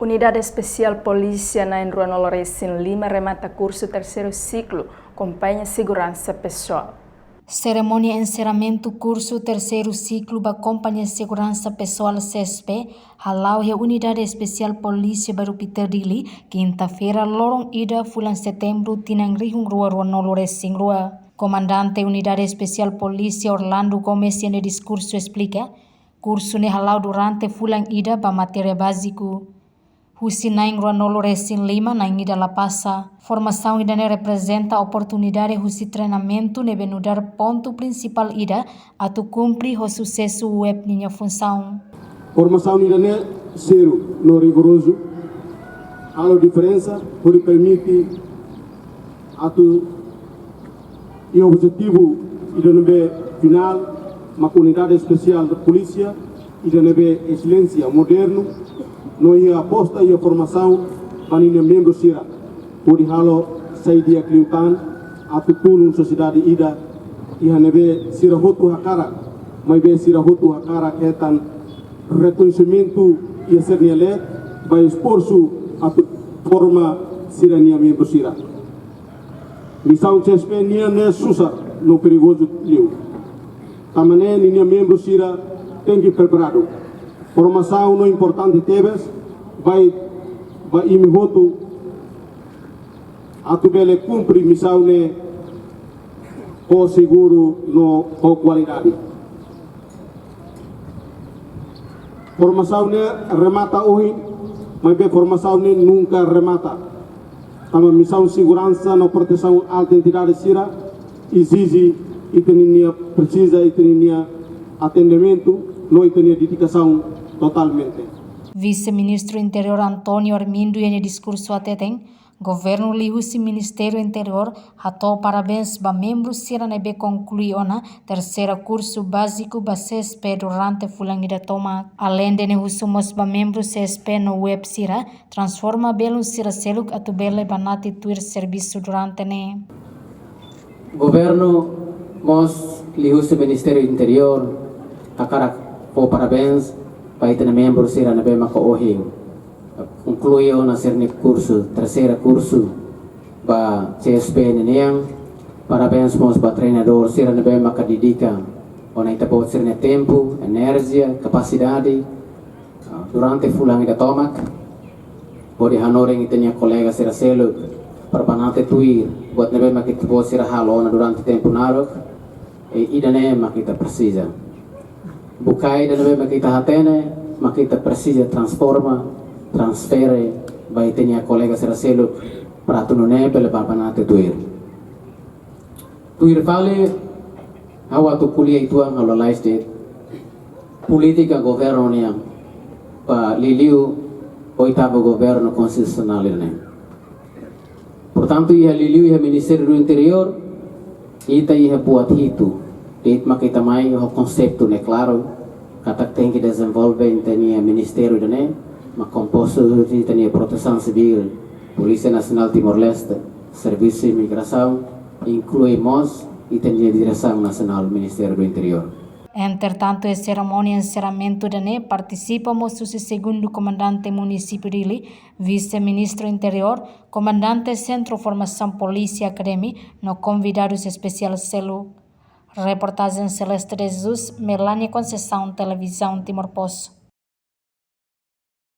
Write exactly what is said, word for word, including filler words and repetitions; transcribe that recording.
Unidade Espesiál Polísia na'in ruanulu resin lima remata kursu terseiru siklu, kompañia seguransa pesoál. Serimónia enserramentu kursu terseiru siklu ba kompañia seguransa pesoál, C S P, hala'o iha Unidade Espesiál Polísia Bairru Peter Dili, kinta-feira loron ida fulan Setembru tinan rihun rua ruanulu resin rua. Komandante Unidade Espesiál Polísia Orlando Gomes nia diskursu esplika, kursu ne'e hala'o durante fulan ida ba matéria báziku. Husi na'in ruanulu resin lima na'in ida la pasa. Formasaun ida-ne'e reprezenta oportunidade husi treinamentu ne'ebé nu'udar pontu prinsipál ida atu kumpre ho susesu U E P ninia funsaun. Formasaun ida-ne'e sériu no rigorozu, halo diferensa, hodi permite atu iha objetivu ida ne'ebé finál, mak Unidade Espesiál Polísia ida ne'ebé eselénsia, modernu, no iha aposta iha formasaun ba ninia membru sira, hodi halo sai di'ak liután atu tulun sosiedade ida iha ne'ebé sira hotu hakarak, maibé sira hotu hakarak hetan rekoñesimentu iha sira-nia leet, ba esforsu atu forma sira-nia membru sira. Misaun C S P nian ne'e susar no perigozu liu. Tanba ne'e ninia membru sira tenke preparadu. Formasaun ne'e importante tebes, ba, ba imi hotu atu bele kumpre misaun ne'e ho seguru no ho kualidade. Formasaun ne'e remata ohin, maibé formasaun ne'e nunka remata. Tanba misaun seguransa no protesaun alta entidade sira ezije ita-nia, presiza ita-nia atendimentu no ita-nia dedikasaun totalmente. Vise-Ministru Interiór António Armindo nia diskursu hateten, Governu liuhusi Ministériu Interiór hato'o parabéns ba membru sira ne'ebé konklui ona terseira kursu báziku ba C S P durante fulan ida tomak. Aleinde ne'e, husu mós ba membru C S P no U E P sira transforma belun sira seluk atu bele banati tuir servisu durante ne'e. Governu mós liuhusi Ministériu Interiór hakarak fó parabéns ba ita-nia membru sira ne'ebé maka ohin konklui ona sira-nia kursu, terseira kursu ba C S P ninian. Parabéns mós ba treinadór sira ne'ebé maka dedika ona ita-boot sira-nia tempu, enerjia, kapasidade, ah, durante fulan ida tomak, hodi hanorin ita-nia kolega sira seluk para banati tuir buat ne'ebé maka ita-boot sira halo ona durante tempu naruk, i ida-ne'e maka ita presiza. Buka ida ne'ebé maka ita hatene, maka ita presiza transforma, transfere ba ita-nia kolega sira seluk para atu nune'e bele ba banati tuir. Tuir fali, ha'u atu ko'alia uitoan halo lalais de'it polítika governu nian ba liuliu oitavu governu konstitusionál ne'e. Portantu, iha liuliu iha Ministériu do Interiór, ita iha buat hitu de'it maka ita mai ho konseitu ne'e klaru, katak tenke dezenvolve ita-nia ministériu ida-ne'e, mak kompostu husi ita-nia Protesaun Sivíl, Polísia Nasionál Timor-Leste, Servisu Imigrasaun, inklui mós ita-nia Diresaun Nasionál Ministériu do Interiór. Entretantu, iha serimónia enserramentu ida-ne'e partisipa mós husi Segundu Komandante Munisípiu Dili, Vise-Ministru Interiór, Komandante Sentru Formasaun Polísia Academy, no konvidadus espesiál seluk. Reportajen Celeste de Jesus, Melania Conceição, Televizaun Timor Post.